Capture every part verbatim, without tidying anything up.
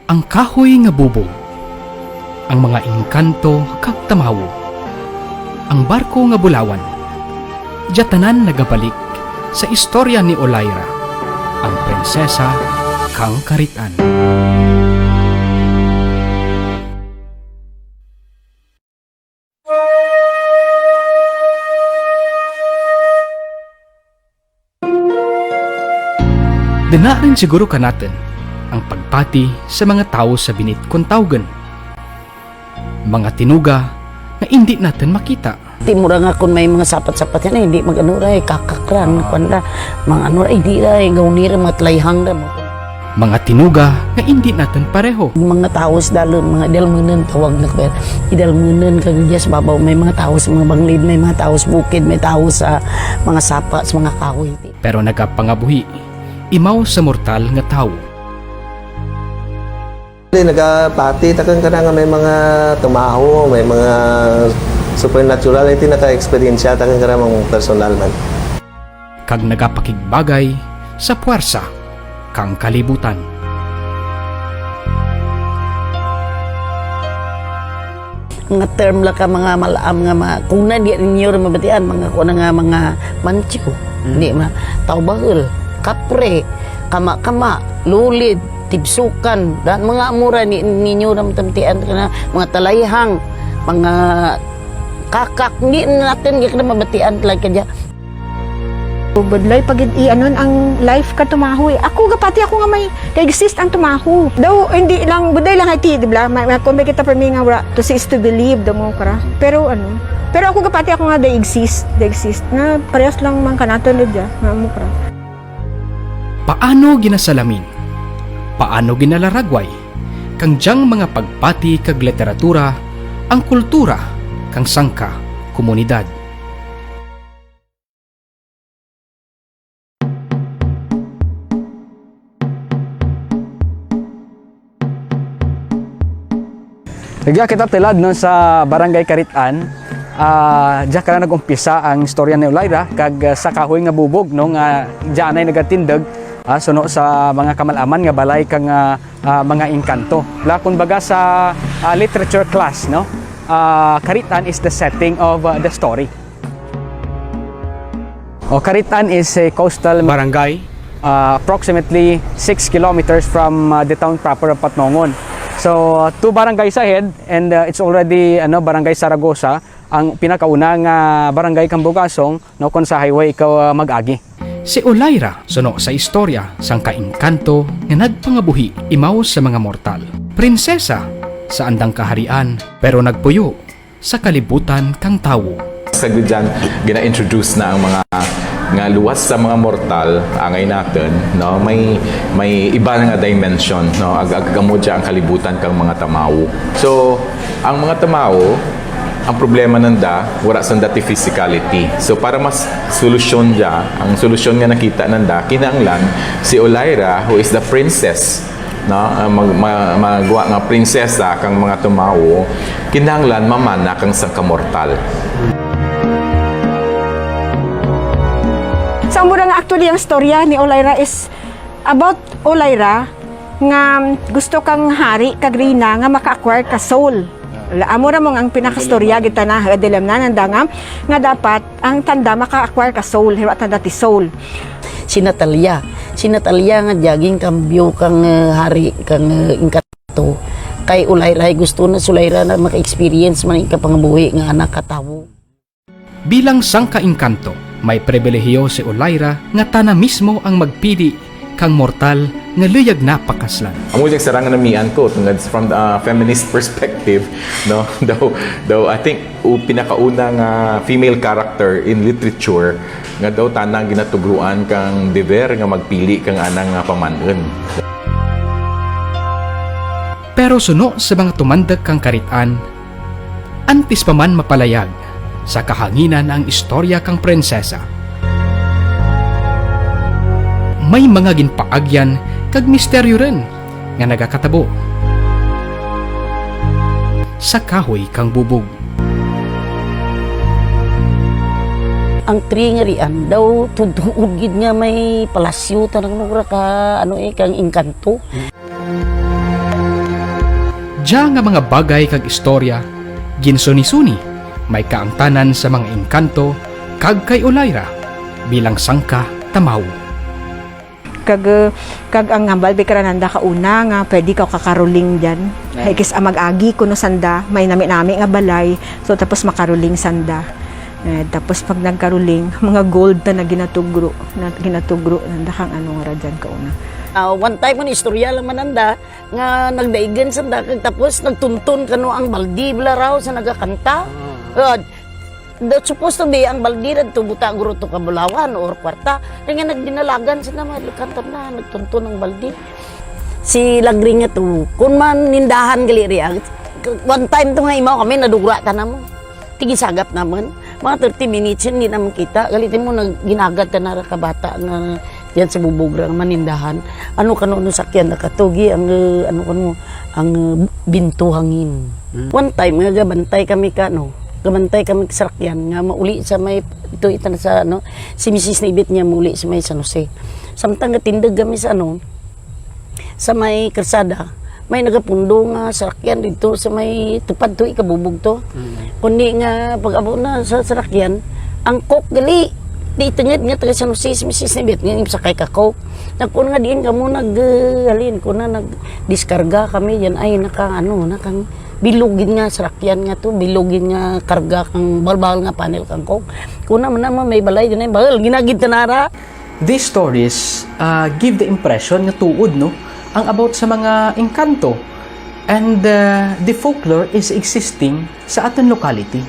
Ang kahoy nga bubog, ang mga engkanto kag tamawo, ang barko nga bulawan, dya tanan nagabalik sa istorya ni Olayra, ang prinsesa kang Carit-an. Duna run siguro kanatun ang pagpati sa mga tawo sa binit kon tawgun. Mga tinuga nga indi natun makita. Ti mura nga kon may mga sapat-sapat yan, eh, indi mag-ano ra, eh, kakak ra, ang kuwan ra, mga ano ra, indi ra, eh, gawni ra, mga talayhang ra, mga Mga tinuga nga indi natun pareho. Mga tawo sa dalum, mga idalmunun tawag na kaya. Idalmunun kag dya sa babaw, may mga tawo sa mga banglid, may mga tawo sa bukid, may tawo sa mga sapa, sa mga kahoy. Pero nagapangabuhi, imaw sa mortal nga tawo. Nagapati takun kara nga may mga tumawo, may mga supernatural, iti naka-eksperyensya takun kara mang personal man. Kag nagapakigbagay sa puwersa kang kalibutan. Nga term la ka mga mal-am nga ma-, kuna di ninyo ra mabatian, mga kuna nga mga mantiyo, di ma-, tawo bahul, kapre, kama-kama, lulid, tibsukan, dan mga amo ra di ninyo ra matamtian kana, mga talayhang, mga kakak, di natun gid kana mabatian talaga dya. Budlay pa gid i-anon ang life ka tumawo, eh. Ako gapati ako nga may ga-exist ang tumawo. Daw, hindi lang, budlay lang hay ti, di bala? May, may, kon may kita permi nga wara to see is to believe, daw mo kara. Pero ano, pero ako gapati ako nga they exist, they exist. Nga parehas lang man kanatun dya, nga mo kara. Paano ginasalamin? Paano ginalaragway kang dyang mga pagpati kag literatura ang kultura kang sangka komunidad? Nagya kita tulad, no, sa Barangay Carit-an, ah, dya kara nag-umpisa ang istorya ni Olayra, kag, ah, sa kahoy nga bubog, no, nga dya anay nagatindug, ah, suno sa mga kamal-aman nga balay kang, ah, ah, mga engkanto. La, kumbaga sa, ah, literature class, no, ah, Carit-an is the setting of, ah, the story. O, Carit-an is a coastal barangay, uh, approximately six kilometers from, uh, the town proper of Patnongon. So, uh, two barangays ahead, and, uh, it's already, ano, Barangay Zaragoza, ang pinakauna nga barangay kang Bugasong, no, kon sa highway ikaw, uh, mag-agi. Si Olayra, suno sa istorya, sangka engkanto nga nagpangabuhi imaw sa mga mortal. Prinsesa sa andang kaharian, pero nagpuyo sa kalibutan kang tawo. Sa gudyan, gina-introduce na ang mga, nga luwas sa mga mortal, angay natun, no? May, may iba nga dimension, no? Ag-, ag-, amo dya ang kalibutan kang mga tamawo. So, ang mga tamawo, ang problema nanda, wara sanda ti physicality. So, para mas solusyon dya, ang solusyon nga nakita nanda, kinahanglan si Olayra, who is the princess, no? Ah, mag-, ma-, magwa nga prinsesa kang mga tamawo, kinahanglan mamana kang sangka mortal. Sa amo ra nga actually ang istorya ni Olayra is about Olayra nga gusto kang hari kag reyna nga maka-acquire ka soul. Amo ra mo nga ang pinakastorya gid tana, ha, dalem na nanda nga, nga dapat ang tanda maka-acquire ka soul, hirwa tanda ti soul. Si Natalia. Si Natalia nga dya ginkambyo kang, eh, hari, kang, eh, engkanto. Kay Olayra, gusto na si Olayra na maka-experience man ikapangabuhi nga anak ka tawo. Bilang sangka engkanto, may pribilehiyo si Olayra nga tana mismo ang magpili kang mortal nga luyag na pakaslan. Amo dya sara nga namian ko, tungod from the, uh, feminist perspective, no? Daw, daw, I think, o pinakauna nga female character in literature nga daw tana ginatugruan kang deber nga magpili kang ana nga paman-un. Pero suno sa mga tumanduk kang Carit-an, antes pa man mapalayag sa kahanginan ang istorya kang prinsesa, may mga ginpaagyan kag misteryo run nga nagakatabo sa kahoy kang bubog. Ang tree nga rian daw, tuod-tuod gid nga may palasyo, tanang nugra ka, ano eh, kang engkanto. Dya nga mga bagay kag istorya, ginsuni-suni, may kaangtanan sa mga engkanto, kag kay Olayra, bilang sangka tamaw. Kag, kag ang hambal bi kara nanda kauna nga pwede kaw kakaruling dyan. Ah. Kis-a mag-agi kuno sanda, may nami-nami nga balay, so tapos makaruling sanda. Eh, tapos pag nagkaruling, mga gold na, na ginatugro, na ginatugro nanda kang ano nga ra dyan kauna. Ah, one time, ang istorya lang man nanda, nga nagdaigan sanda, kag tapos nagtunton kano ang baldi, bala raw, sa nagakanta. Ah. Ah, that supposed to be, ang baldi ra to, buta guro to kabulawan or kwarta. Kaya nga nagdinalagan sanda, mga kantor na, nagtunton ang baldi. Si Lagring nga to, kun man nindahan gali ria, one time to nga imaw kami, nadugra tana mo. Ti gisagap namun. Mga thirty minutes yun, di namun kita. Gali ti mo, nag-, ginagad tana ra ka bata nga dyan sa bubog ra nga manindahan. Ano kano, ano sakyan na kato, gi, ang, eh, ano kano, ang, eh, binto hangin. Hmm. One time, nga gabantay kami ka, ano, gabantay kami ka sarakyan, nga mauli sa may, ito, ita na sa, ano, si Misis Nibit niya mauli sa may San Jose. Samtang gatindog kami sa, ano, sa may karsada, may nagapundo nga sarakyan dito sa may tupad to, ikabubog to. Mm. Kundi nga pag-abot na sa sarakyan, ang coke gali, di tungod nga taga San Jose si Misis Nibit, nga sakay ka coke. Nagkuon nga diin kamo nag, eh, halin ko na, nagdiskarga kami, yan ay naka, ano, nakang bilog gid nga sarakyan nga to, bilog gid nga karga kang bahul-bahul nga panel kang coke. Kuna man naman may balay, ganay, bahul, ginagid tanara. These stories, ah, give the impression nga tuod, no, ang about sa mga engkanto and, ah, the folklore is existing sa aton locality.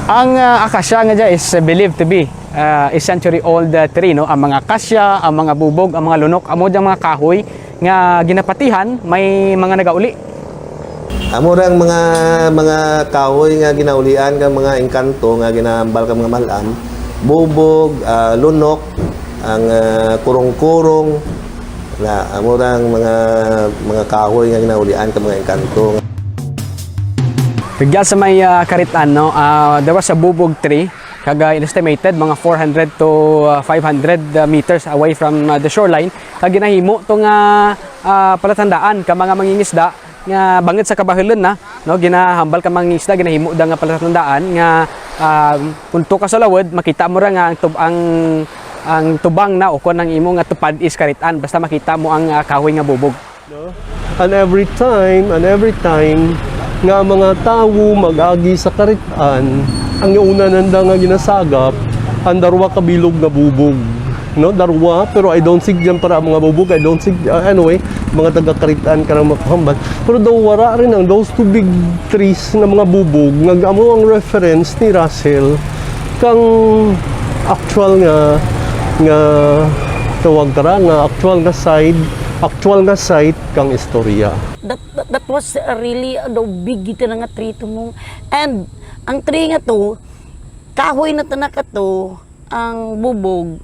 Ang, ah, akasya nga dya is, ah, believed to be, ah, a century-old, ah, tree, no? Ang mga akasya, ang mga bubog, ang mga lunok, amo dyang mga kahoy nga ginapatihan, may mga nagauli. Amo rang mga, mga kahoy nga ginaulian kang mga engkanto nga ginahambal kang mga mal-am, bubog, ah, lunok, ang, ah, kurong-kurong, na amo rang mga, mga kahoy nga ginaulian kang mga engkanto. Rugya sa may, ah, Carit-an, no? Ah, there was a bubog tree. Kag, ah, estimated, mga four hundred to, ah, five hundred, ah, meters away from, ah, the shoreline. Kag ginahimo to nga, ah, palatandaan ka mga mangingisda nga bangud sa kabahulun na, no, ginahambal ka mangingisda, ginahimo da nga palatandaan nga, ah, kun to ka sa lawud, makita mo ra nga ang tub-, ang, ang tubang na o kon ang imo nga tupad is Carit-an, basta makita mo ang, ah, kahoy nga bubog. No? And every time, and every time nga mga tawo mag-agi sa Carit-an, ang una nanda nga ginasagap, ang darwa ka bilog nga bubog. No, darwa, pero I don't think dyan para mga bubog, I don't think, uh, anyway, mga taga Carit-an ka na makahambal. Pero daw wara rin ang those two big trees na mga bubog, nga amo ang reference ni Russell kang actual nga, nga tawag kara, nga actual nga side, actual nga site kang istorya. That, that, that was, uh, really, uh, daw big gid tana nga tree to mo. And ang tree nga to, kahoy na tana kato, ang bubog,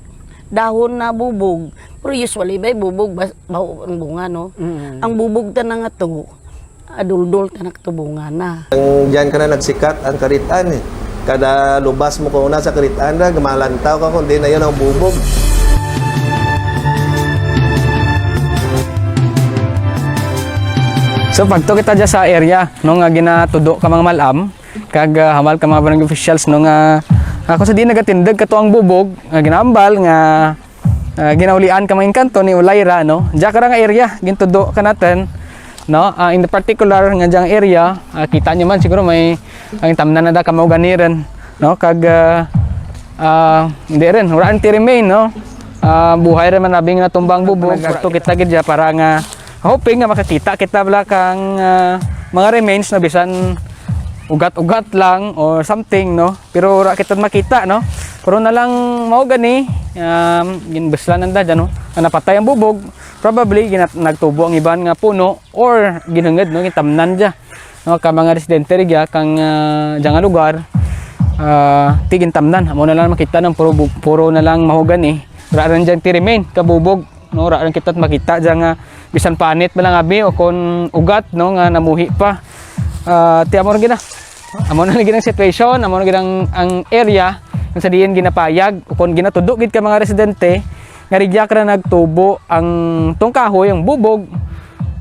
dahon na bubog. Pero usually, bay, bubog, bas-, baho ang bunga, no? Mm. Ang bubog tana nga to, aduldol tana kato bunga na. Ang diyan ka na nagsikat ang Carit-an, eh. Kada lubas mo kauna sa Carit-an ra, gumalantaw ka kung di na yun ang bubog. So, pagto kita dyan sa area, no, nga ginatudo ka mga mal-am, kag, ah, hambal ka mga barangay officials, no, nga, ah, kung sa diin nagatindog kato ang bubog, nga ginahambal nga, ah, ginaulian ka mga engkanto ni Olayra, no? Dya kara nga area, gintudo ka natun, no? Ah, in the particular nga dyang area, ah, kita nyo man siguro may, ang tamnan na da ka mahogany run, no? Kag, ah, ah, hindi run, wara run ti remain, no? Ah, buhay run man abi nga natumbang bubog, sakto kita gid dya para nga, hoping nga makakita kita bala kang, ah, mga remains na bisan ugat-ugat lang or something, no? Pero wara kita makita, no? Puro na lang mahogany, um, ginbuslan nanda dyan, no? Nga napatay ang bubog, probably ginat-, nagtubo ang iban nga puno or ginhungod, no? Gintamnan dya, no? Ka mga residente rugya kang, ah, dyan nga lugar, ah, ti gintamnan. Amo na lang makita nga puro bu-, puro na lang mahogany. Wara run dyan ti remain ka bubog. No, wara run kita makita dyan nga bisan panit man lang abi o kon ugat, no, nga namuhi pa. Ah, ti amo run gid na. Amo na gid ang situation, amo na gid ang, ang area, kung sa diin ginapayag, o kon ginatudo gid ka mga residente, Nga rugya kara nagtubo ang tong kahoy, ang bubog,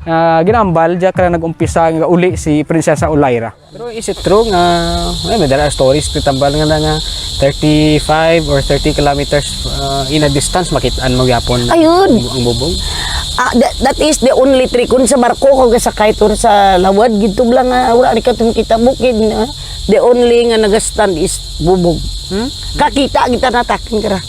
ah, ginambal, dya kara nag-umpisa nga uli si Prinsesa Olayra. Pero is it true nga, ay, may dara stories ti tambal nga na nga thirty-five or thirty kilometers, ah, in a distance, makit-an mo gyapon Ayun. ang, ang bubog? Ah, that, that is the only tree. Kun sa barko ka gasakay to sa lawad, gidto lang nga, wara ni ka to makita bukid, ah. The only nga nagastand is bubog. Hmm? Kakita kita na takin kara.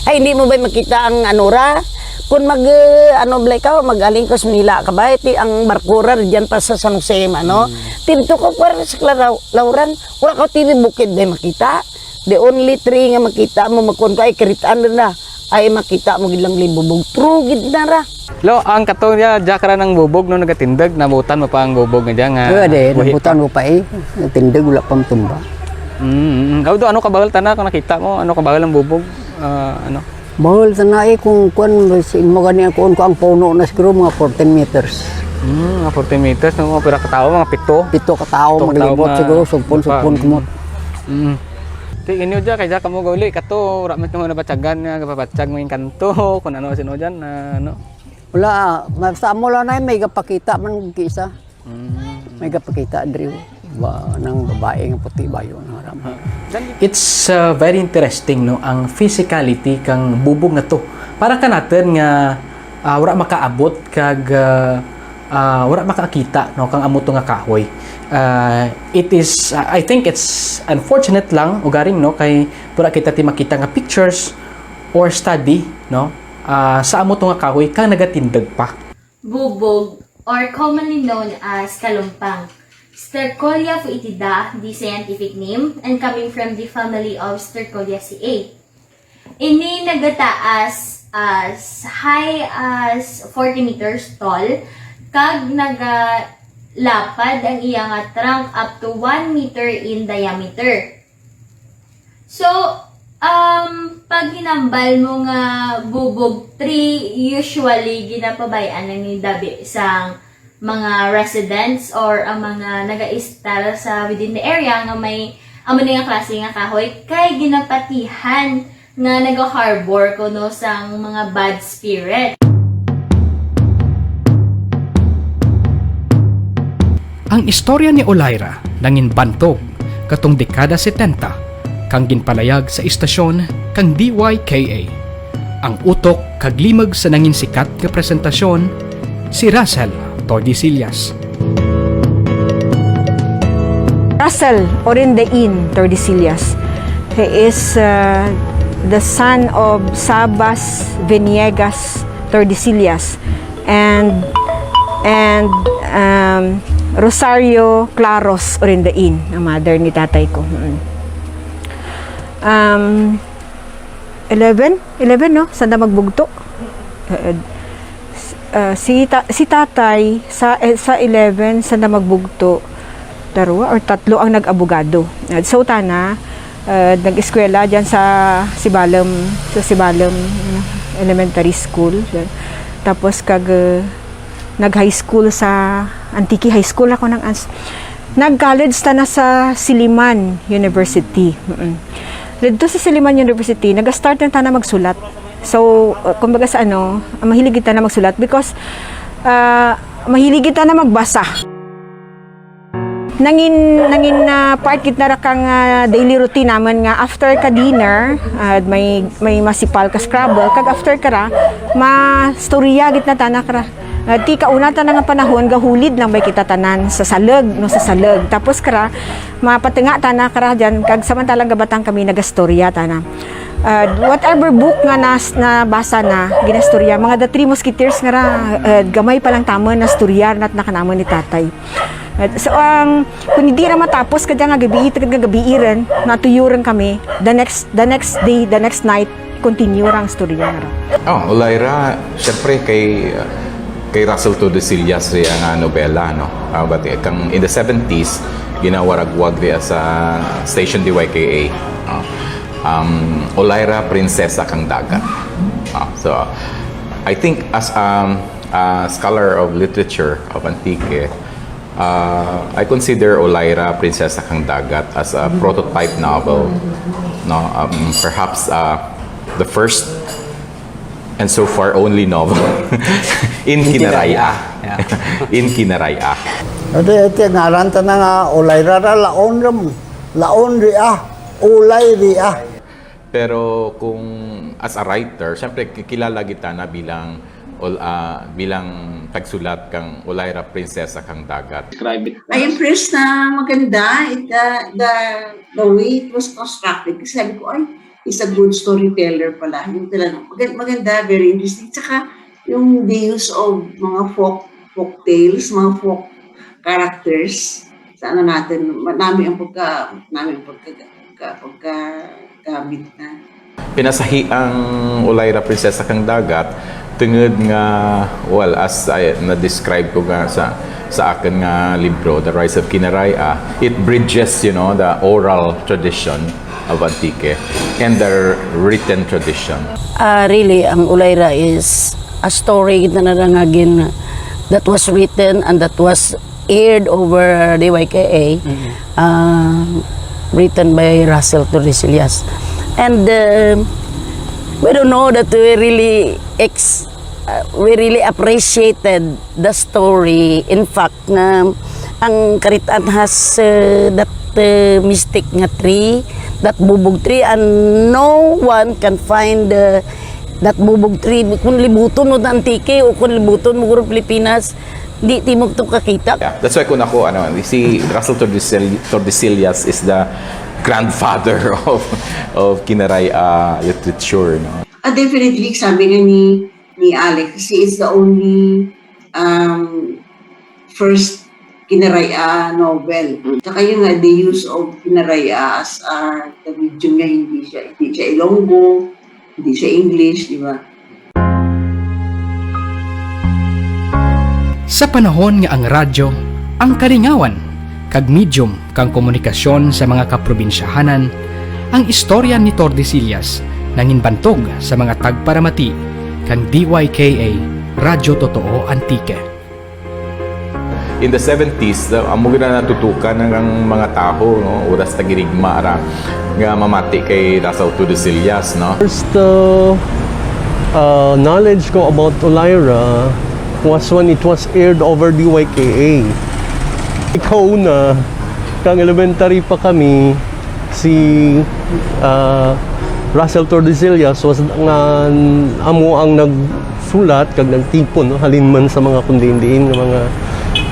Ay, hindi mo ba makita ang ano ra? Kung mag, eh, ano, balay ka, mag-aling ka sa Manila ka ba? Ti ang barko ra, dyan pa sa San Jose, ano? Hmm. Tinto ka pa sa Claraw-, Lauran. Wala ka T V bukid, di makita. The only tree nga makita mo, makon ko, ay, karitaan na. Ay, makita mo gid lang libubog. True gid na ra. Lo, ang kato niya, dya kara nang bubog, no, nagatindog, nabutan mo pa ang bubog nga dya nga. Wala, di, buhi nabutan pa. Mo pa, eh. Nagatindog, wala pa matumba. Mm, mm. Kaw do, ano kabahal tana kung nakita mo? Ano kabahal ang bubog? Ah, ano? Bahal tana, eh, kung kuan, si, mo gani ang kuan ko ang puno na siguro, mga fourteen meters. Mm, mga fourteen meters, no? Mga pira ka tawo, mga pito? Pito ka tawo, Pito ka tawo, maglibot mga siguro, sugpon, sugpon, mm. Kumot. Mm. Ti, inyo dya, kay dya kamo gauli, kato, wala man kamo nabatyagan nga, gapabatyag mo yung kanto, kung ano, sino dyan, na, ano? Wala, basta amo lang na, may gapakita man kisa. Mm. May gapakita, diri, ba, nang babae nga puti bayo, nang aram. It's, uh, very interesting, no, ang physicality kang bubog nga to. Para kanatun nga, ah, wara makaabot kag, ah, ah, wara makakita, no, kang amo to nga kahoy. Ah, it is, ah, I think it's unfortunate lang, ugaring, no, kay wara kita ti makita nga pictures or study, no, ah, sa amo to nga kahoy kang nagatindog pa. Bubog, or commonly known as kalumpang. Sterculia foetida, the scientific name, and coming from the family of Sterculiaceae. Ini nagataas as high as forty meters tall, kag nagalapad ang iya nga trunk up to one meter in diameter. So, um, pag hinambal mo nga bubog tree, usually ginapabay-an lang ni dabi sang mga residents or ang mga nagaistar sa within the area nga may amo ni nga klase nga kahoy kay ginapatihan nga naga-harbor kuno sang mga bad spirit. Ang istorya ni Olayra nangin bantog katong dekada setenta kang ginpalayag sa istasyon kang D Y K A. Ang utok kag limug sa nangin sikat nga presentasyon, si Russell Tordesillas. Russell Orindein Tordesillas. He is, uh, the son of Sabas Veniegas Tordesillas and, and, um, Rosario Claros Orindein, ang mother ni tatay ko. Mm. Um, eleven? Eleven, no? Sanda magbugto. Eh, s-, ah, si ta-, si tatay, sa, eh, sa eleven, sanda magbugto, darwa or tatlo ang nag-abogado. Ah, so, tana, ah, nag-eskwela dyan sa Sibalom, sa Sibalom, ano, Elementary School. Dyan. Tapos, kag, ah, nag-high school sa Antique High School ako nang ans-, nag-college tana sa Siliman University. Mm-mm. Didto sa Siliman University, nag-start na tana magsulat. So, uh, kumbaga sa ano, mahilig gid tana magsulat because, uh, mahilig gid tana magbasa. Nangin, nangin, ah, part gid na ra kang, ah, daily routine namun nga after ka dinner, ah, may, may masipal ka Scrabble, kag after kara, mastorya gid na tana kara. Ah, ti kauna tana nga panahon, gahulid lang bay kita tanan sa salug, no, sa salug. Tapos kara, mapatunga tana kara dyan, kag samantalang gabatang kami, nagastorya tana. Ah, whatever book nga nas-, nabasa na, ginastorya, mga The Three Musketeers nga ra, ah, gamay pa lang tamun, nastorya na tana kanamun ni tatay. At so, ang, kung hindi ra matapos kadya nga gabii, tagad nga gabii run, natuyo run kami, the next, the next day, the next night, continue ra ang storya nga ra. Oh, Olayra, syempre kay, uh, kay Russell Tordesillas riya nga nobela, no? Ah, but, eh, kang in the seventies, ginawaragwag riya sa station D Y K A. Ah, um, Olayra, Prinsesa kang Dagat. Ah, so, I think as, um, a scholar of literature of Antique, Uh, I consider Olayra, Prinsesa kang Dagat as a prototype novel, no? Um, perhaps, uh, the first And so far, only novel. In Kinaray-a. Yeah. In Kinaray-a. Iti, iti, ngaran tana nga Olayra ra, laon ra mo. Laon ria. Ulay ria. Pero kung as a writer, siyempre, ki-, kilala gid tana bilang, ol-, ah, bilang tagsulat kang Olayra, Prinsesa kang Dagat. I impressed na maganda it, the, the, the way it was constructed. Kasi sabi ko, ay, is a good storyteller pala. Yung talagang magan- maganda, very interesting. Tsaka yung the use of mga folk folk tales, mga folk characters. Sa ano natin, ma- nami ang pagka, nami ang pagka, pagka, pagkagamit na. Pinasahi ang Olayra, Prinsesa kang Dagat, tungod nga, well, as I, na-describe ko nga sa, sa akun nga libro, The Rise of Kinaray-a, it bridges, you know, the oral tradition of Antique and the written tradition. Ah, really, ang Olayra is a story gid na nga gin-, that was written and that was aired over D Y K A, ah, written by Russell Tordesillas. And, uh, we don't know that we really ex-, uh, we really appreciated the story. In fact, nga ang Carit-an has, uh, that, uh, mystic nga tree, that bubog tree, and no one can find, uh, that bubog tree. Kung libuton mo ang Antique o kung libuton mo guro Pilipinas, di timo to kakita. Yeah, that's why kung ako, ano, si Russell Tordesil- Tordesillas is the grandfather of of Kinaray-a literature, no? Ah, definitely, sabi nga ni, ni Alex, kasi it's the only um, first Kinaray-a novel. Tsaka yun nga, the use of Kinaray-a as uh, the medium niya, hindi siya, hindi siya Ilonggo, hindi siya English, di ba? Sa panahon nga ang radyo, ang kalingawan, kag medium kang komunikasyon sa mga kaprobinsyahanan, ang istorya ni Tordesillas nangin bantog sa mga tagparamati kang D Y K A Radyo Totoo Antique. In the seventies, uh, amo gid na natutukan ang mga tawo, no? Oras tagirigma ra nga mamati kay Russell Tordesillas, no? First uh, uh, knowledge ko about Olayra was when it was aired over D Y K A. Ikaw na, kang elementary pa kami, si uh, Russell Tordesillas was nga amo ang nagsulat kag nagtipon, no? Halin man sa mga kundiin-diin nga mga,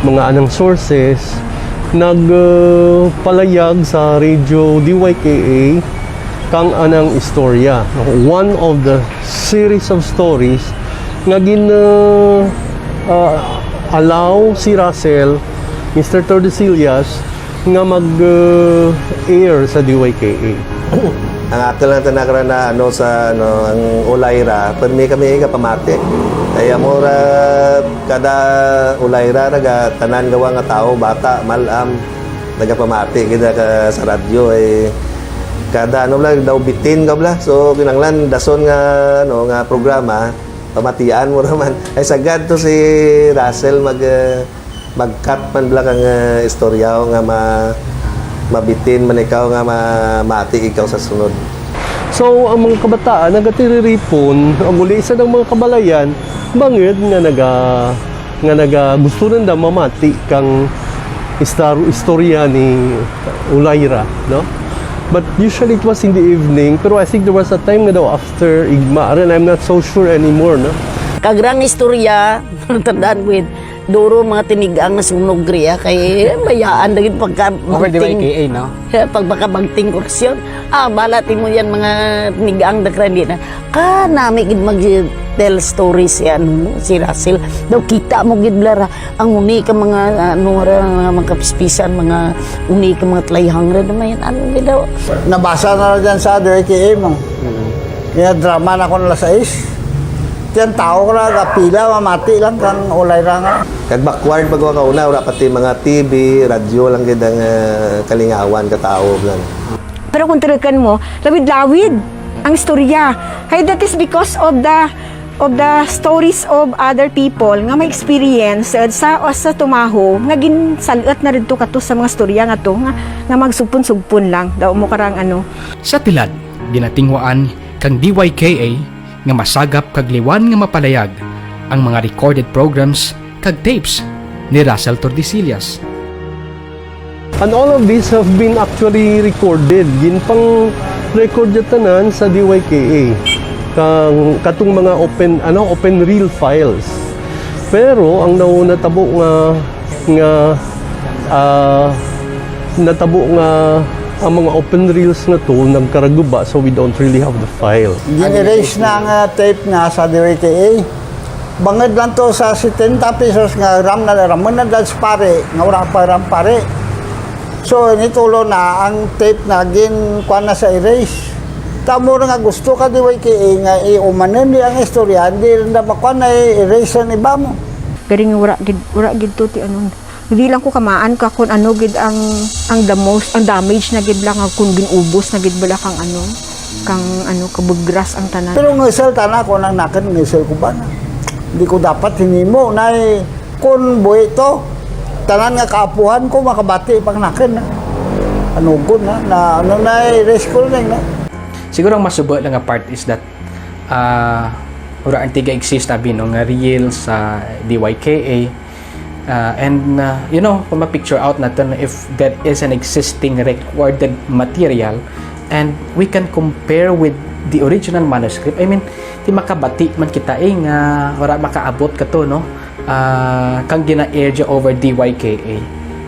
mga anang sources, nagpalayag sa radio D Y K A kang anang istorya. One of the series of stories nga gin uh, uh, allow si Russell, Mister Tordesillas, nga mag uh, air sa D Y K A. Ang akal lang tana kara na ano sa ano ang Olayra, permi kami gapamati. Kay amo ra kada Olayra naga tanan gawa nga tawo, bata, mal-am, nagapamati gid ka sa radyo ay kada ano bala daw bitin ka bala. So kinahanglan dason nga ano nga programa pamatian mo ra man. Ay sagad to si Russell mag uh, mag-cut man bala kang uh, istorya nga ma mabitin man ikaw nga ma mati ikaw sa sunod. So ang mga kabataan nagatiriripon ang uli sa mga kabalayan bangud nga naga nga naga gusto nanda mamati kang istar istorya ni Olayra, no? But usually it was in the evening, pero I think there was a time nga daw after igma rin, I'm not so sure anymore, no? Kag rang istorya, tandaan ko yun, duro mga tinig-ang nasunog riya, kay bayaan na gid pagka Over the bagting. Y K A, no? Pag makabagting koreksyon, ah, bala timo yan mga tinig-ang dakra, hindi na. Ka nami gid mag-tell stories si, ano, si Russell. Daw kita mo gid bala ra, ang uni ka mga, ano, ra, mga kapispisan, mga uni ka mga tlayhang ra, naman yan, ano gid daw. Nabasa na ra dyan sa other K M, no? Kaya drama na ko na alas sais. Tiyan tao ko na, kapila, mamati lang kang Olayra nga. Kag backward pa gawa kauna, wala pati mga T V, radyo lang gid ang, ah, kalingawan ka tao lang. Pero kung turukan mo, lawid-lawid ang istorya. Hay, that is because of the, of the stories of other people nga may experience, eh, sa, sa tumaho, nga ginsal-ut na rin to kato sa mga istorya nga to, nga, nga magsugpon-sugpon lang. Daw mo karang ano. Sa tulad, ginatinguhaan kang D Y K A nga masagap kag liwan nga mapalayag ang mga recorded programs kag tapes ni Russell Tordesillas. And all of these have been actually recorded. Ginpang-record dya tanan sa D Y K A. Kang, katong mga open, ano, open reel files. Pero ang nau-, natabo nga, nga, ah, natabo nga ang mga open reels nga to nagkaraguba, so we don't really have the file. Gin-erase na ang, ah, tape na sa D Y K A. Bangud lang to sa setenta pesos nga ram na, ram na dad sa pari, nga wara pa ram pari. So, nitulo na ang tape na gin-, kuan na sa erase. Tamo ra nga gusto ka D Y K A nga iumanen di ang istorya, di rin na makuan na i-erase ang iba mo. Garing wara gid, wara gid to ti ano. Di lang ko kamaan ka kun ano gid ang, ang the most, ang damage na gid lang, ang kun gin-ubos na gid bala kang ano, kang ano, kabugras ang tanan. Pero ngusel tana ko nang nakun, ngusel ko ba na. Di ko dapat hinimo na, eh, kun buhi to, tanan nga kaapuhan ko makabati pang nakun na. Ano ko na, na, ano na, eh, risk ko na, na. Siguro ang masubo lang nga part is that, ah, wara ang tiga-exist abi, no, nga reel sa D Y K A, Uh, and, uh, you know, kung ma-picture out natun if that is an existing recorded material and we can compare with the original manuscript, I mean, ti makabati man kita, eh, nga wara makaabot kato, no? Uh, kang gina-air dya over D Y K A.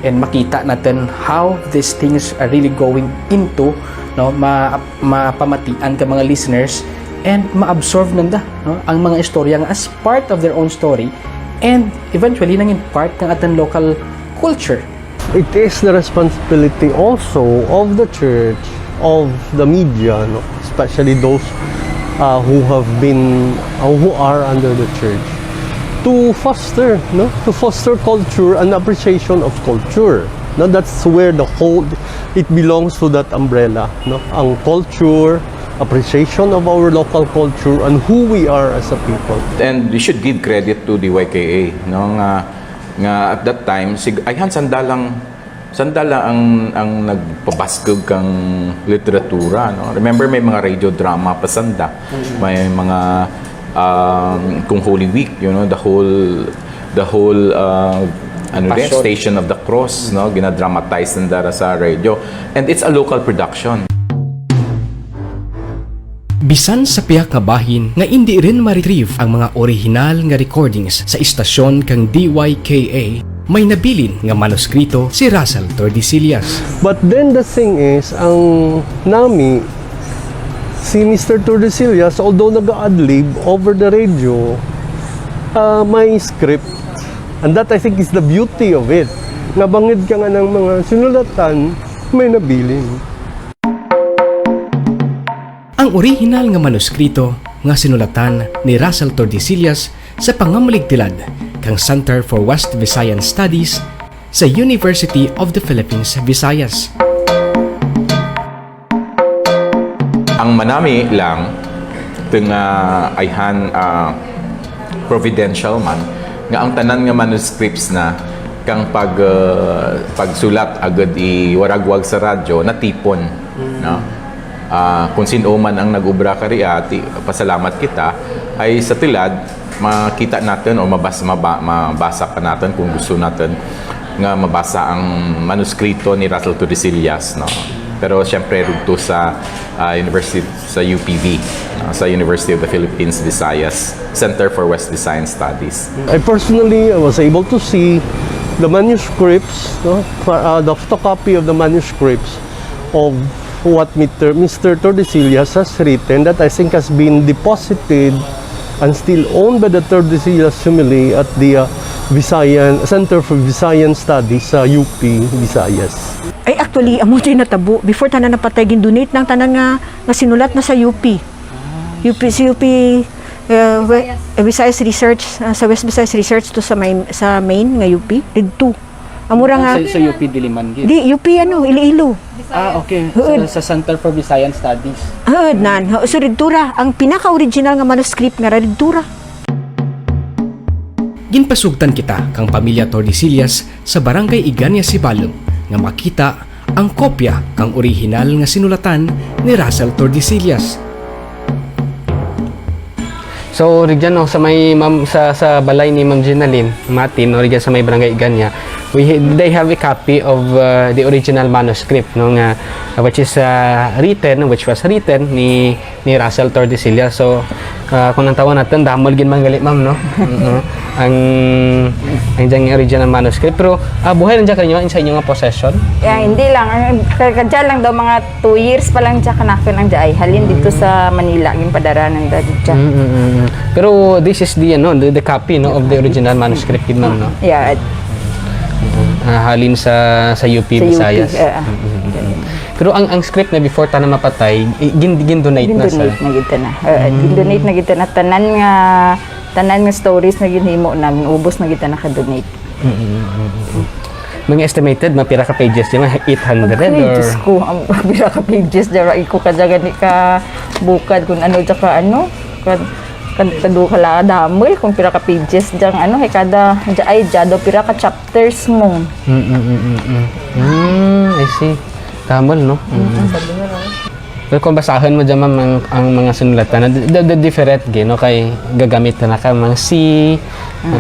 And makita natun how these things are really going into, no, ma-, mapamatian ka mga listeners and ma-absorb nanda, no, ang mga istorya nga as part of their own story and eventually nangin part kang atun local culture. It is the responsibility also of the church, of the media, no, especially those, uh, who have been, uh, who are under the church, to foster, no, to foster culture and appreciation of culture. No, that's where the whole, it belongs to that umbrella, no? Ang culture, appreciation of our local culture, and who we are as a people. And we should give credit to D Y K A, no, nga, nga at that time, sig-, ayhan sanda lang, sanda lang ang, ang nagpabaskug kang literatura, no? Remember, may mga radio drama pa sanda, may mga, um, kung Holy Week, you know, the whole, the whole, uh, ano din, Passion. Station of the Cross, no? Ginadramatize nanda ra sa radio. And it's a local production. Bisan sa pihak nga bahin nga indi run ma-retrieve ang mga orihinal nga recordings sa istasyon kang D Y K A, may nabilin nga manuskrito si Russell Tordesillas. But then the thing is, ang nami, si Mister Tordesillas, although naga-adlib over the radio, ah, may script. And that, I think, is the beauty of it. Nga bangud kang anang mga sinulatan, may nabilin. Ang orihinal nga manuskrito nga sinulatan ni Russell Tordesillas sa pangamlig tulad kang Center for West Visayan Studies sa University of the Philippines, Visayas. Ang manami lang, ti nga ayhan, ah, providential man, nga ang tanan nga manuscripts na kang pag, ah, pagsulat agud iwaragwag sa radyo, natipon, no? Ah, kung sin-o man ang nag-obra kari, ah, ti-, pasalamat kita, hay sa tulad, makita natun o mabas-, maba-, mabasa pa natun kung gusto natun nga mabasa ang manuskrito ni Russell Tordesillas, no? Pero siyempre, rugto sa, ah, university, sa U P V, no? Sa University of the Philippines Visayas Center for West Visayan Studies. I personally was able to see the manuscripts, no? For, uh, the photocopy of the manuscripts of what Mister, Mister Tordesillas has written that I think has been deposited and still owned by the Tordesillas family at the, uh, Visayan, Center for Visayan Studies sa U P Visayas. Ay, actually, amo ti natabo. Before tanan napatay, gin-donate na ang tanan nga, nga sinulat na sa U P. U P, sa U P, uh, we-, Visayas Research, uh, sa West Visayas Research to sa main, sa main nga U P. Didto. Amo ra nga. Sa, sa U P Diliman gid. Di, U P ano, Iloilo. Ah, okay. Huod. Sa, sa Center for Visayan Studies. Huod nan. Huod, so didto ra, ang pinaka-original nga manuscript nga ra didto ra. Ginpasugtan kita kang pamilya Tordesillas sa Barangay Egaña, Sibalom, nga makita ang kopya kang orihinal nga sinulatan ni Russell Tordesillas. So, rugya, no, sa may ma'am, sa, sa balay ni Ma'am Jenaline Matin, no, rugya sa may Barangay Iganya, we ha-, they have a copy of, uh, the original manuscript, no, nga, which is, uh, written, which was written ni, ni Russell Tordesillas. So, uh, kon tangtawun natun, damol gid man gali, ma'am, no? Oo. Ang, ang dyang original manuscript. Pero, ah, buhay run dya kaninyo, sa inyo nga possession? Yeah, hindi lang. Ang, ka-, kadya lang daw mga two years pa lang dya kanakun ang dya ay halin dito sa Manila, ginpadara nanda dya. Mm, mm, mm, mm. Pero this is the, ano, the, the copy, no, of the original manuscript gid, ma'am, no? Yeah. Ah, halin sa, sa U P Sa U P, Visayas. Ah, ah. Mm, mm, mm, mm. Pero ang, ang script na before tana mapatay, i-, gin-, gin-donate na sa Gin-donate na gid tana. Ah, gin-donate na gid tana. Tanan nga, tanan nga stories na ginhimo na, ubos na gid tana ka-donate. Mm, mm, mm, mm. Mga estimated, mga pira ka pages dyan, mga eight hundred Ay, or Diyos ko, ang pira ka pages dyan, ay ko kadya gani ka bukad kung ano, tsaka ano, ka, ka, kadu ka la damol, kung pira ka pages dyan, ano, kay kada, dya, ay, dya daw pira ka chapters mo. Mm, mm, mm, mm, mm. Mm, I see. Damol, no? Mm. Pero kung basahun mo dyan, ma'am, ang, ang mga sinulatan, the, the, the different, gid, no? Kay gagamit na ka, mga C,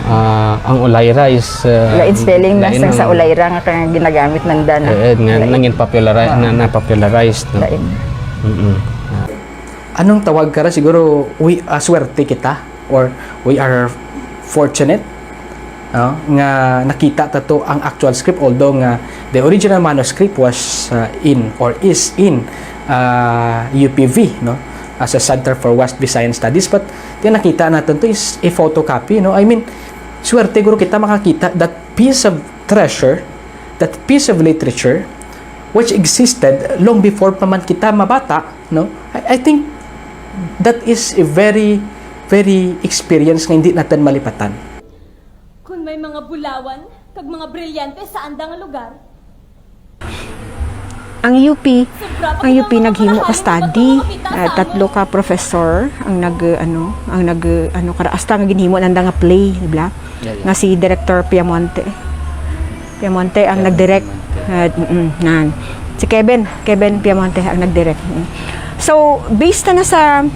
ah, ang Olayra is, ah, Lain spelling na lain sa, sa ang Olayra nga kaya ginagamit nanda na. Eh, eh, nga Lain. nangin populari-, Ah. na, na-popularized, no? Lain. Mm-mm. Ano tawag kara, siguro, we, ah, swerte kita, or we are fortunate, no, nga nakita ta to ang actual script, although nga the original manuscript was, uh, in or is in, uh, U P V, no, as a Center for West Visayan Studies, but ti nakita natun to is a photocopy, no? I mean, swerte guro kita makakita that piece of treasure, that piece of literature, which existed long before pa man kita mabata, no? I, I think that is a very, very experience nga hindi natun malipatan. Kon may mga bulawan kag mga brilyante sa anda nga lugar. Ang U P, ang U P naghimo ka study, ah, tatlo ka professor ang nag, ano, ang nag, ano, kara, hasta nga ginhimo nanda nga play, di ba? Yeah, yeah. Nga si Director Piamonte. Piamonte ang Kevin nag-direct. Piamonte. Ah, mm, nan. Si Kevin, Kevin Piamonte ang nag-direct. Mm. So, based na sa,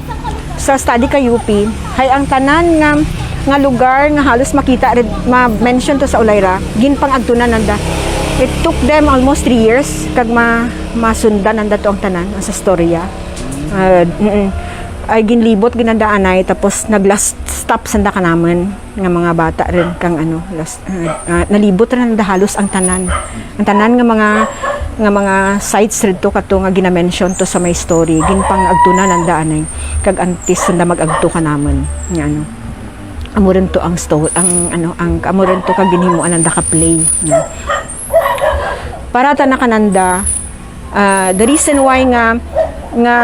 sa study ka U P, hay ang tanan nga, nga lugar nga halos makita rin, ma-mention to sa Olayra, ginpang-agtunan nanda. It took them almost three years kag ma-, masundan nanda to ang tanan, ang sa storya. Ah, mm. Ay ginlibot gid nanda anay, tapos nag-last stop sanda kanamun nga mga bata rin kang ano, last, ah, ah, nalibot rin nanda halos ang tanan. Ang tanan nga mga, nga mga sites rin to kato nga gina-mention to sa may story, ginpang-agtunan nanda anay, kag antes sanda mag-agto kanamun, nga ano. Amo rin to ang sto-, ang ano, ang, amo rin to kag ginhimuan nanda ka play, nga. Para tana kananda, Ah, the reason why nga, nga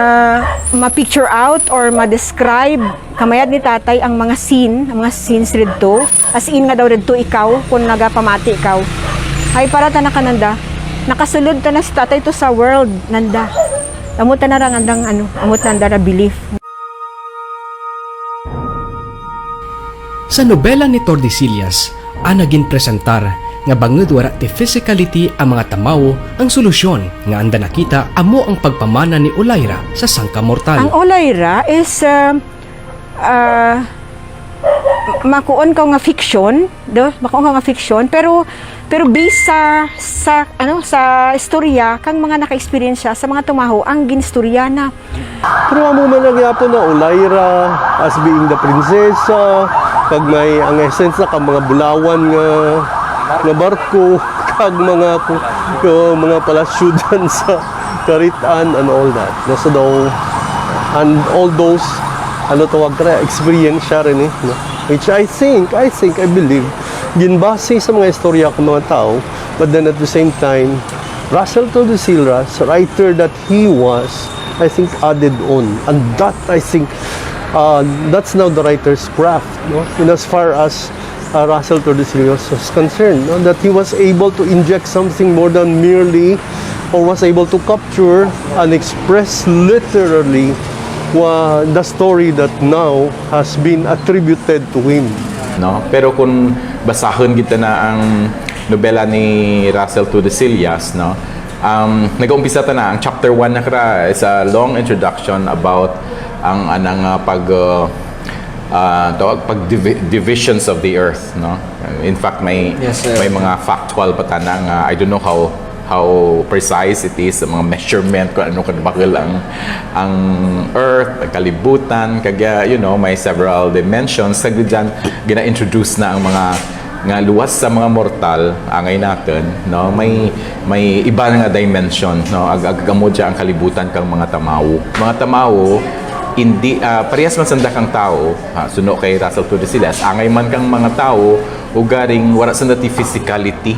ma-picture out or ma-describe kamayad ni tatay ang mga scene, ang mga scenes ridto, as in nga daw ridto ikaw, kung nagapamati ikaw, ay para tana kananda, nakasulod tana si tatay to sa world nanda. Amo tana ra ngandang, ano, amo tana ra belief. Sa nobela ni Tordesillas, ana ginpresentar nga bangud wara ti physicality ang mga tamawo, ang solusyon nga anda nakita amo ang pagpamana ni Olayra sa sangka mortal. Ang Olayra is, ah, ah, makuon kaw nga fiction, do? Makuon kaw nga fiction, pero, pero based sa, sa, ano, sa istorya kang mga naka-experience sa mga tumawo ang ginistorya na. Pero amo man lang gihapon na Olayra as being the prinsesa, kag may ang essence na kang mga bulawan nga, nga barko, kag mga ku-, ku-, mga palasyo dyan sa Carit-an and all that. Nasa daw, and all those, ano tawag ka na, experience siya rin eh, no? Which I think, I think, I believe, ginbase sa mga istorya kang mga tao, but then at the same time, Russell Tordesillas, writer that he was, I think, added on. And that, I think, uh, that's now the writer's craft, no? In as far as, uh, Russell Tordesillas was concerned, no? That he was able to inject something more than merely, or was able to capture and express literally wa-, the story that now has been attributed to him. No? Pero kon basahon gid tana ang nobela ni Russell Tordesillas, no? Um, nagaumpisa tana, ang chapter one na kara is a long introduction about ang anang, ah, pag, ah, Ah, tawag pag divi-, divisions of the earth, no? In fact, may, yes, sir, may mga factual pa tana nga, I don't know how, how precise it is, sa mga measurement, kung ano kadya bahul ang, ang earth, ang kalibutan, kag, ah, you know, may several dimensions. Kag dyan, gina-introduce na ang mga nga luwas sa mga mortal, angay natun, no? May, may iba nga dimension, no? Ag-, ag-, amo dya ang kalibutan kang mga tamawo. Mga tamawo, indi, ah, parehas man sanda kang tawo, ha, suno kay Russell Tordesillas, angay man kang mga tawo, ugaring wara sanda ti physicality,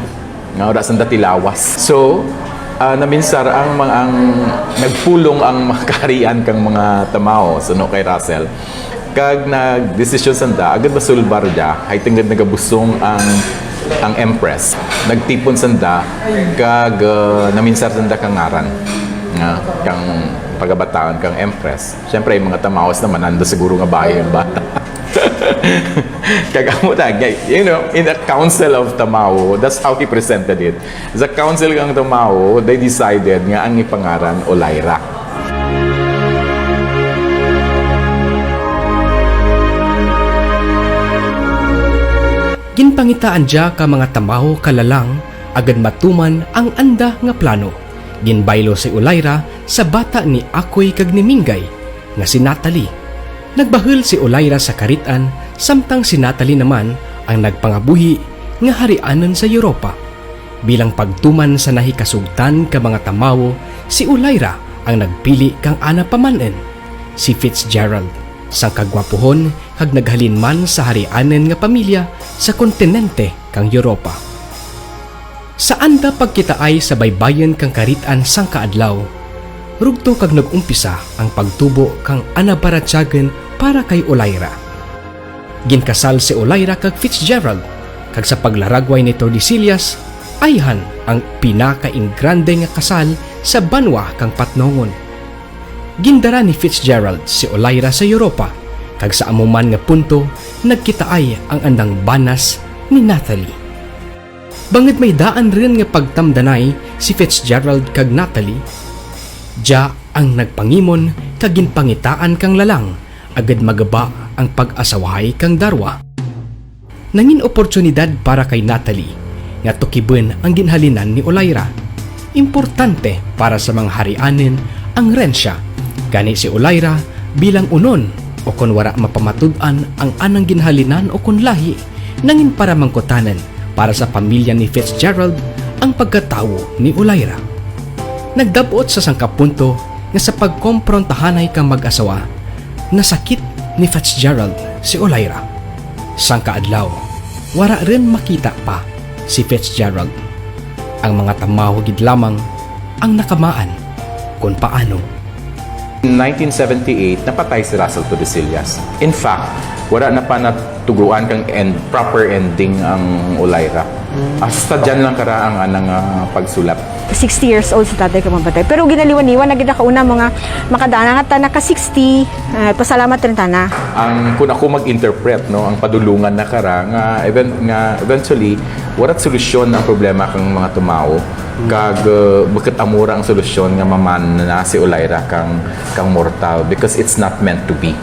nga wara sanda ti lawas. So, ah, naminsar ang mga, ang nagpulong ang mga kaharian kang mga tamawo, suno kay Russell. Kag nagdesisyon sanda, agud masulbar dya, hay tungud nagabusong ang, ang empress. Nagtipon sanda, kag, ah, naminsar sanda kang ngaran. Nga, kang pagabataon kang empress. Siyempre, ang mga tamawo, naman nanda siguro nga bayi ang bata. Kag amo ta, nga, you know, in the council of Tamawo, that's how he presented it. Sa council kang Tamawo, they decided nga ang ipangaran Olayra. Ginpangitaan dya ka mga tamawo ka lalang, agud matuman ang anda nga plano. Ginbaylo si Olayra sa bata ni Akoy kag ni Minggay, nga si Natalie. Nagbahul si Olayra sa Carit-an, samtang si Natalie naman ang nagpangabuhi nga harianun sa Europa. Bilang pagtuman sa nahikasugtan ka mga tamawo, si Olayra ang nagpili kang ana paman-un, si Fitzgerald, sangka gwapuhon kag naghalin man sa harianun nga pamilya sa kontinente kang Europa. Sa anda pagkitaay sa baybayun kang Carit-an sangka adlaw, rugto kag nag-umpisa ang pagtubo kang ana baratyagun para kay Olayra. Ginkasal si Olayra kag Fitzgerald, kag sa paglaragway ni Tordesillas, ayhan ang pinakaingrande nga kasal sa banwa kang Patnongon. Gindara ni Fitzgerald si Olayra sa Europa, kag sa amo man nga punto, nagkitaay ang andang banas ni Natalie. Bangud may daan run nga pagtamdanay si Fitzgerald kag Natalie, dya ang nagpangimon kag ginpangitaan kang lalang agud maguba ang pag-asawahay kang darwa. Nangin oportunidad para kay Natalie nga tukibun ang ginhalinan ni Olayra. Importante para sa mga harianun ang rensya. Gani si Olayra bilang unon, o kon wara mapamatud-an ang anang ginhalinan o kon lahi, nangin paramangkutanun para sa pamilya ni Fitzgerald ang pagkatawo ni Olayra. Nagdab-ot sa sangka punto nga sa pagkomprontahanay kang mag-asawa, nasakit ni Fitzgerald si Olayra. Sangka adlaw, wara run makita pa si Fitzgerald. Ang mga tamawo gid lamang ang nakamaan kon paano. Nineteen seventy-eight, napatay si Russell Tordesillas. In fact, wara na pa natugroan kang end, proper ending ang Olayra. Hasta dyan lang kara ang anang, ah, pagsulat. Sixty years old si tatay kang mamatay. Pero ginaliwan-iwan na gid kauna mga makadaan nga tana ka sixty. Ah, pasalamat run tana. Ang, kun ako mag-interpret, no, ang padulungan na kara nga event-, nga eventually, wara't solusyon ang problema kang mga tamawo. Kag, uh, bukut amo ra ang solusyon nga maman na si Olayra kang, kang mortal because it's not meant to be.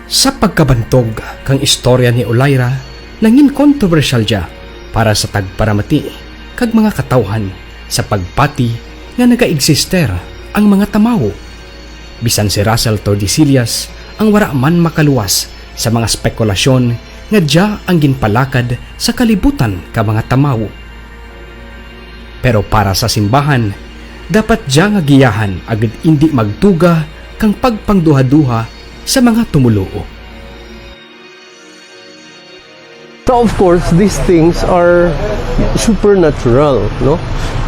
Sa pagkabantog kang istorya ni Olayra, nangin kontrobersyal dya para sa tagparamati kag mga katawhan sa pagpati nga nagaeksister ang mga tamawo. Bisan si Russell Tordesillas ang wara man makaluwas sa mga spekulasyon nga dya ang ginpalakad sa kalibutan ka mga tamawo. Pero para sa simbahan, dapat dya nga giyahan agud indi magtuga kang pagpangduha-duha sa mga tumuluo. So of course, these things are supernatural, no?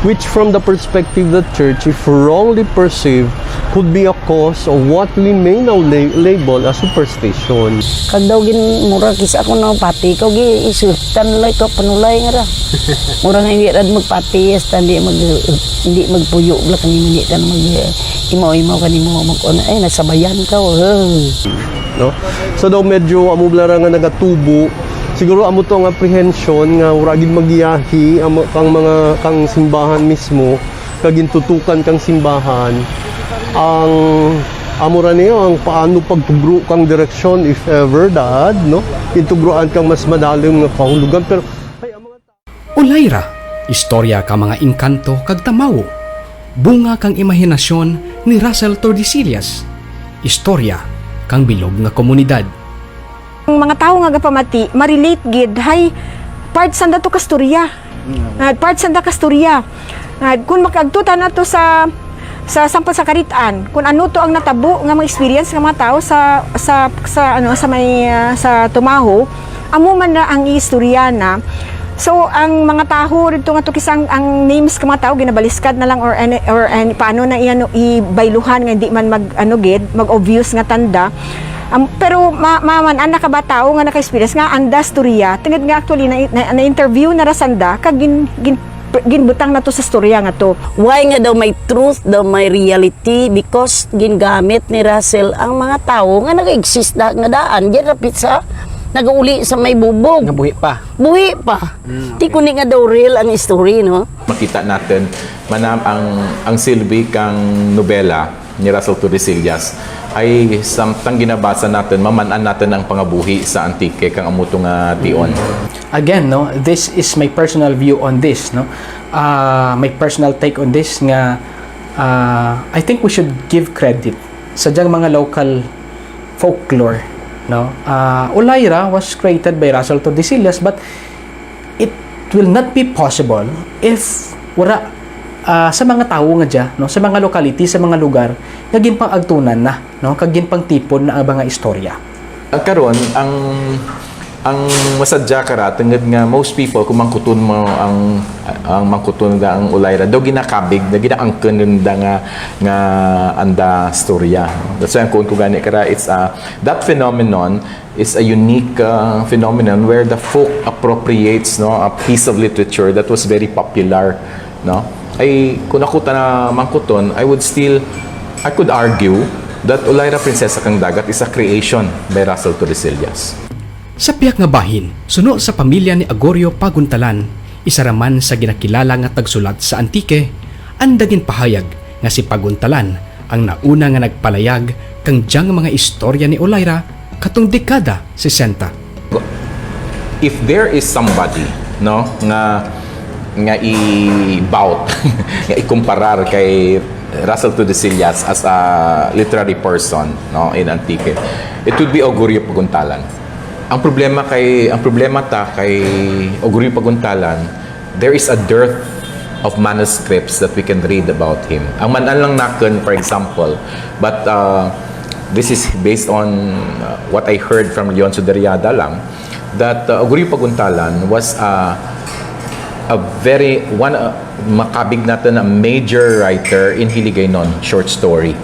Which from the perspective of the church, if wrongly perceived, could be a cause of what we may now la-, label as superstition. Kag daw gin mura kis-a kon pati kaw gi-, isultan lay kaw panulay nga ra. Mura nga indi rad magpati, hasta indi mag-, indi magpuyo bala kanimo, indi tana mag-, imaw-imaw kanimo, mag-, ano, ay, nasabayan kaw, eh. No? So daw medyo amo bala ra nga nagatubo. Siguro amo to ang apprehension nga wara gid magiyahi amo kang mga, kang simbahan mismo. Kag gintutukan kang simbahan ang Amo ra ni ang paano pagtugro kang direksyon, if ever, Dad, no? Gintugruan kang mas malalim nga kahulugan, pero, ay, ang mga Olayra, istorya kang mga engkanto kag tamawo, bunga kang imahinasyon ni Russell Tordesillas, istorya kang bilog nga komunidad. Ang mga tawo nga gapamati, ma-relate gid, hay part sanda to ka storya. Ah, part sanda ka storya. Ah, kun makaagto tana to sa, sa sampal sa Carit-an, kun ano to ang natabo nga mga experience nga mga tawo sa, sa, sa, ano, sa may, ah, sa Tumaho, amo man na ang istorya na. So, ang mga tawo didto nga to, kis-a ang, ang names ka mga tawo, ginabaliskad na lang or any, or any, paano na iano, ibayluhan nga hindi man mag, ano gid, mag-obvious nga tanda. Am, pero ma-, ma-, man-an na ka ba tawo nga naka-experience nga anda storya? Tungod nga actually na, na, na-interview na ra sanda, kag gin-, gin-, ginbutang na to sa storya nga to. Why nga daw may truth, daw may reality? Because gingamit ni Russell ang mga tawo nga nag-exist da-, nga daan, dyan rapit sa, nagauli sa may bubog. Nga buhi pa. Buhi pa. Mm, okay. Ti kundi nga daw real ang history, no? Makita natun, manam ang, ang silbi kang nobela ni Russell Tordesillas ay samtang ginabasa natun, maman-an natun ang pangabuhi sa Antique kang amo to nga tion. Again, no, this is my personal view on this, no? Ah, my personal take on this nga, ah, I think we should give credit sa dyang mga local folklore, no? Ah, Olayra was created by Russell Tordesillas, but it will not be possible if wara, ah, sa mga tawo nga dya, no, sa mga locality, sa mga lugar nga ginpang-agtunan na, no, kag ginpangtipon na ang mga istorya. Ah, karon, ang, ang masadya kara, tungod nga most people, kun mangkuton mo ang, ang mangkuton da ang Olayra, daw ginakabig, daw ginaangkun da nga, nga anda storya. That's why ang kuon ko gani kara, it's, ah, that phenomenon is a unique, uh, phenomenon where the folk appropriates, no, a piece of literature that was very popular, no? Ay, kun ako tana mangkuton, I would still, I could argue that Olayra, Prinsesa kang Dagat is a creation by Russell Tordesillas. Sa piyak nga bahin, suno sa pamilya ni Agorio Paguntalan, isa ra man sa ginakilala nga tagsulat sa Antique, anda ginpahayag nga si Paguntalan ang nauna nga nagpalayag kang dyang mga istorya ni Olayra katong dekada sesenta. If there is somebody, no, nga, nga i-bout, nga ikumparar kay Russell Tordesillas as a literary person, no, in Antique, it would be Augurio Paguntalan. Ang problema kay, ang problema ta kay Augurio Paguntalan, there is a dearth of manuscripts that we can read about him. Ang man-an lang nakun, for example, but, uh, this is based on, uh, what I heard from Leon Suderiada lang, that, uh, Augurio Paguntalan was, uh, a very, one, uh, makabig natun a major writer in Hiligaynon short story.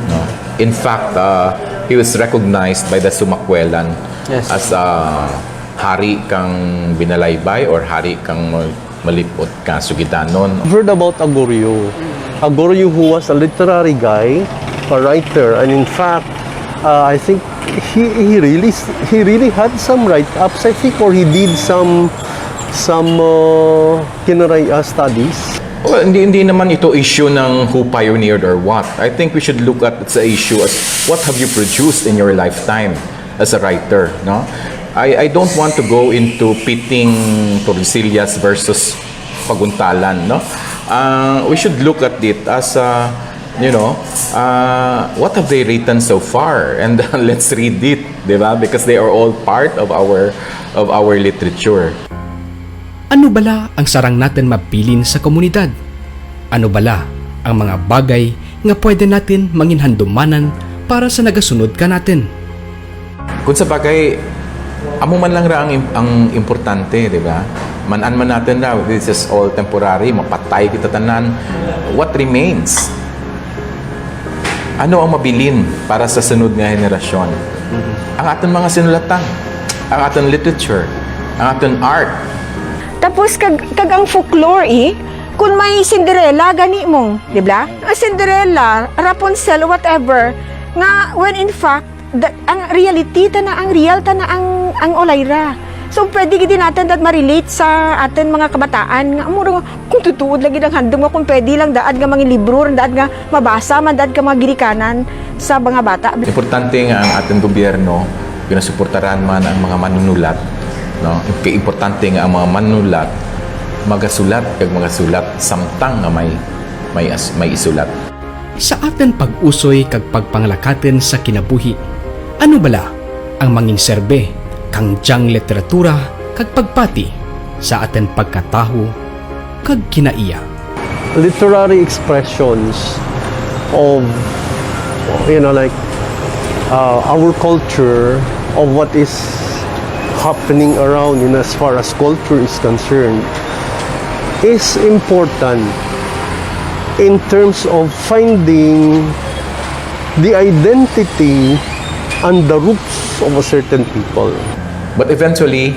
No? In fact, uh, he was recognized by the Sumacuelan, yes, as a hari kang binalaybay or hari kang ma-, malip-ot ka sugidanon. I've heard about Agorio. Agorio, who was a literary guy, a writer, and in fact, uh, I think he, he really s-, he really had some write-ups, I think, or he did some, some, uh, Kinaray-a studies. Well, hindi, hindi naman ito issue ng who pioneered or what. I think we should look at the issue as what have you produced in your lifetime as a writer, no? I, I don't want to go into pitting Tordesillas versus Paguntalan, no? Uh, we should look at it as, uh, you know, uh, what have they written so far? And let's read it, di ba? Because they are all part of our, of our literature. Ano bala ang sarang natun mabilin sa komunidad? Ano bala ang mga bagay nga pwede natun mangin handumanan para sa nagasunod kanatun? Kun sa bagay, amo man lang ra ang im-, ang importante, di ba? Man-an man natun ra, this is all temporary, mapatay kita tanan. What remains? Ano ang mabilin para sa sunod nga henerasyon? Ang atun mga sinulatan, ang atun literature, ang atun art. Tapos kag, kag ang folklore, eh, kun may Cinderella, gani mo, di ba? Ang Cinderella, Rapunzel, whatever, nga when in fact, the, ang reality tana, ang real tana ang, ang Olayra. So, pwede gid natun daad ma-relate sa atun mga kabataan nga amo ra nga, kon tutuod lagi ang handum nga kon pwede lang daad nga mangin libro, daad nga mabasa man daad kang mga ginikanan sa mga bata. Importante nga ang atun gobyerno, ginasuportaran man ang mga manunulat, no? Kay importante nga ang mga manunulat magasulat kag magasulat samtang nga may, may as-, may isulat. Sa atun pag-usoy kag pagpanglakatun sa kinabuhi, ano bala ang mangin serbi kang dyang literatura kag pagpati sa atun pagkatawo kag kinaiya? Literary expressions of, you know, like, uh, our culture, of what is happening around in as far as culture is concerned, is important in terms of finding the identity and the roots of a certain people. But eventually,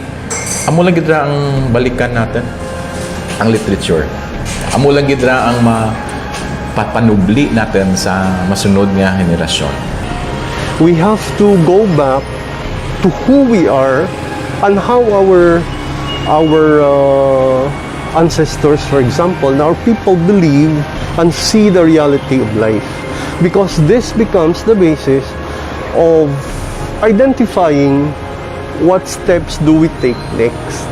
amo lang gid ra ang balikan natun, ang literature. Amo lang gid ra ang mapapanubli natun sa masunod nga henerasyon. We have to go back to who we are and how our, our, uh, ancestors, for example, and our people believe and see the reality of life. Because this becomes the basis of identifying what steps do we take next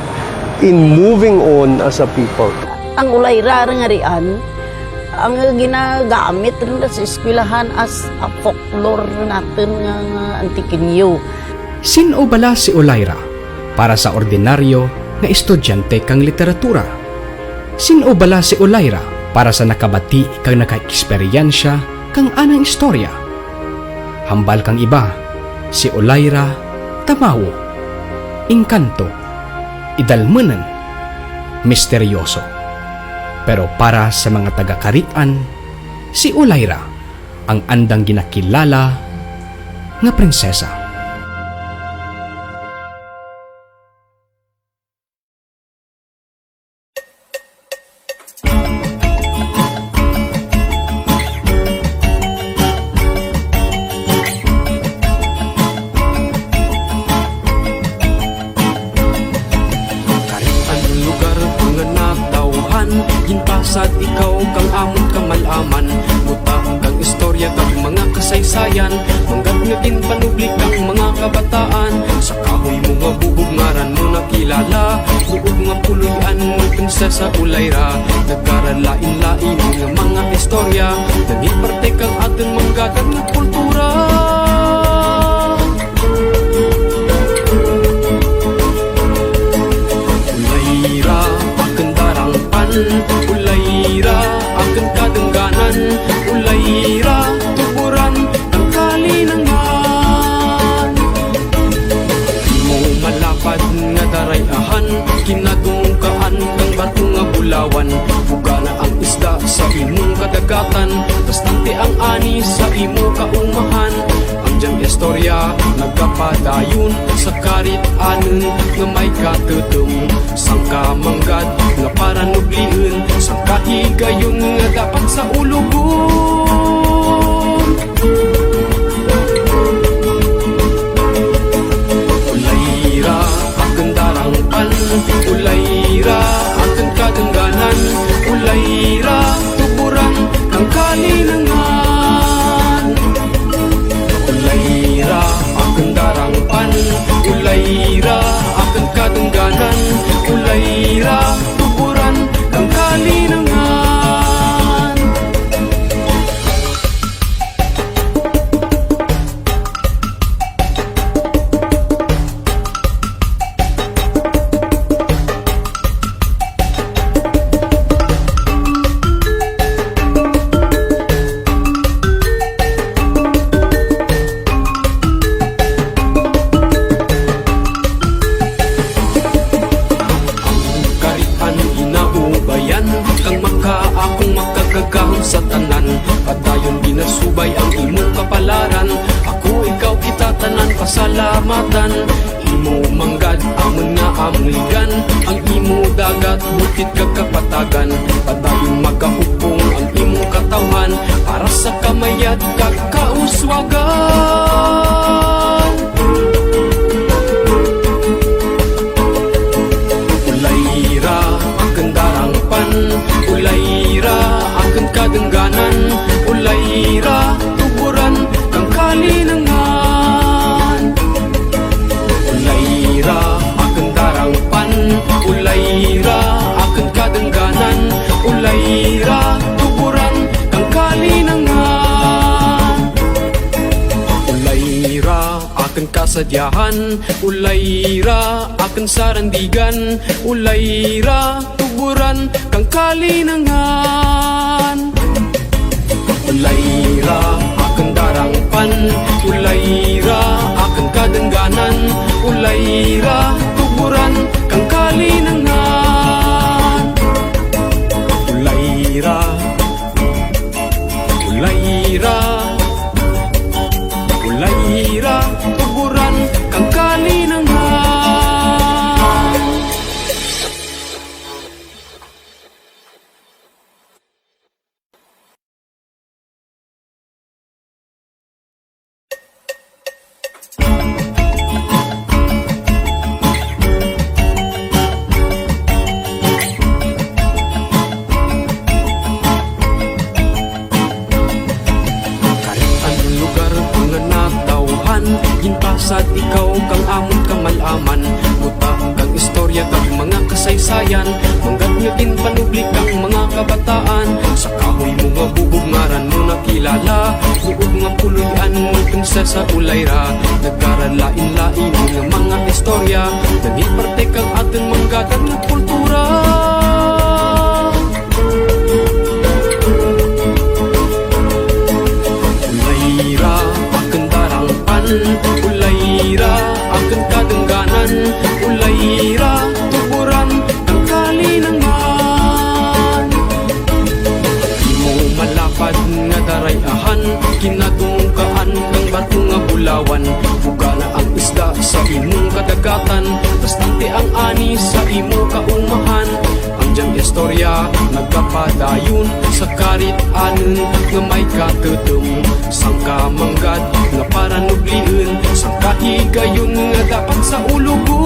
in moving on as a people. Ang Olayra run nga rian, ang ginagamit run sa eskwelahan as a folklore natun nga, nga Antiqueño. Sin-o bala si Olayra para sa ordinaryo nga estudyante kang literatura? Sin-o bala si Olayra para sa nakabati kag nakaeksperyensya kang anang istorya? Hambal kang iba, si Olayra, tamawo, engkanto, idalmunun, misteryoso. Pero para sa mga taga-Caritan, si Olayra ang andang ginakilala nga prinsesa. Caritan lugar nga natawhan, ginpasad ikaw kang amun kamal-aman. Buta kang istorya kag mga kasaysayan, manggad nga ginpanubli kang mga kabataan. Sa kahoy mo nga bubog ngaran mo nakilala, duog nga puloy-an mo Prinsesa Olayra. Nagkaralain-lain nga mga istorya, naging parte kang atun manggad nga kultura. Olayra, akun darangpan, Olayra, akun kadungganan, Olayra, tuburan kang kalinangan. Imo malapad nga daray-ahan, kinadungkaan kang barko nga bulawan, bugana ang isda sa imong kadagatan, bastante ang ani sa imo kaumahan. Ang dyang istorya nagapadayon sa Caritanun nga may katutom, sangka manggad nga paranubliun, sangka higayon nga dapat sa ulugon. Olayra, akun darangpan, Olayra, akun kadungganan, Olayra, tuburan kang kalinangan. Olayra, akun darangpan, Olayra, akun kadungganan, Olayra, tuburan kang kalinangan. Ang Caritan ginaubayan kang makaakong makagagahom sa tanan. Padayon ginasubay ang imong kapalaran. Ako, ikaw, kita tanan pasalamatan. Imo manggad amun nga amuligan, ang imo dagat, bukid kag kapatagan. Padayon magahupong ang imo katawhan para sa kamayad kag kauswagan. sadyahan, ulayra akun sarandigan, ulayra tugburan kang kalinangan. Ulayra akun darangpan, ulayra akun kadungganan, ulayra tugburan kang kalinangan. Ulayra, ulayra, ulayra tugburan kang kalinangan. Karit an lugar, mga natawhan, ginpasad ikaw kang amun kamal-aman. Buta kang istorya kag mga kasaysayan, manggad nga ginpanubli kang mga kabataan. Sa kahoy mo nga bubog ngaran mo nakilala, tuod nga puloy-an mo, Prinsesa Olayra. Nagkaralain-lain nga mga istorya, naging parte kang atun manggad nga kultura. Olayra akun darangpan, ulayra akun kadungganan, ulayra tugburan kang kalinangan. Imo malapad nga daray-ahan, kinadungkaan kang barko nga bulawan. Buga na ang isda sa imong kadagatan, bastante ang ani sa imo kaumahan. Ang dyang istorya nagapadayon sa karit-anun nga may katutum, sangka manggad nga paranubliun, sangka higayon nga dapat sa ulugon.